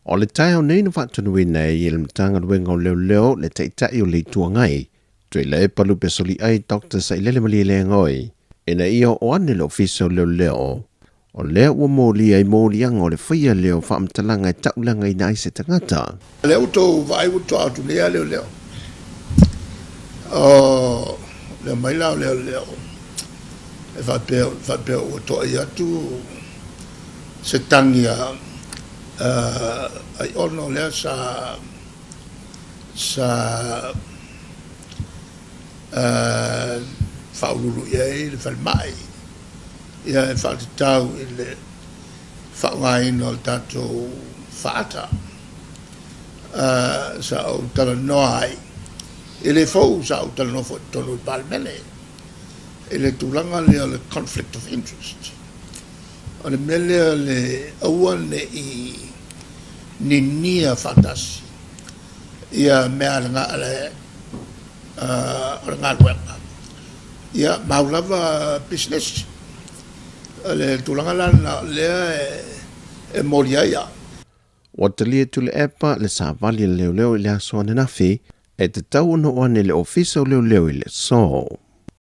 O le taeao nei na faatonuina ai e le Matagaluega o Leoleo le Taitai o le Itu Agai, Tuilaepa Lupe Soliai Doctor Sailele Malielegaoi, ina ia oo ane le Ofisa o Leoleo, o lea ua molia i moliaga o le faia lea o faamatalaga e tauleagaina ai se tagata. O lea ua outou vaai ua toa atu nei lava leoleo. O le omai la o leoleo e faapea, faapea ua toai atu se tagi a Aiono lea sa sa faauluulu i ai le falemai ia e faatatau i le faaaogaina o le tatou faata sa ou talanoa ai, e le fou, sa ou talanoa foi i totonu o le Palemene i le tulaga lea o le conflict of interest. O le mea lea le aua ne i ninia faatasi ia mea a le o le galuega ia mau lava pisinisi. O le tulaga la lena o lea e moli ai au. Ua talia Tuilaepa le savali a leoleo i le aso ananafi e tatau ona oo ane i le Ofisa o Leoleo i le aso.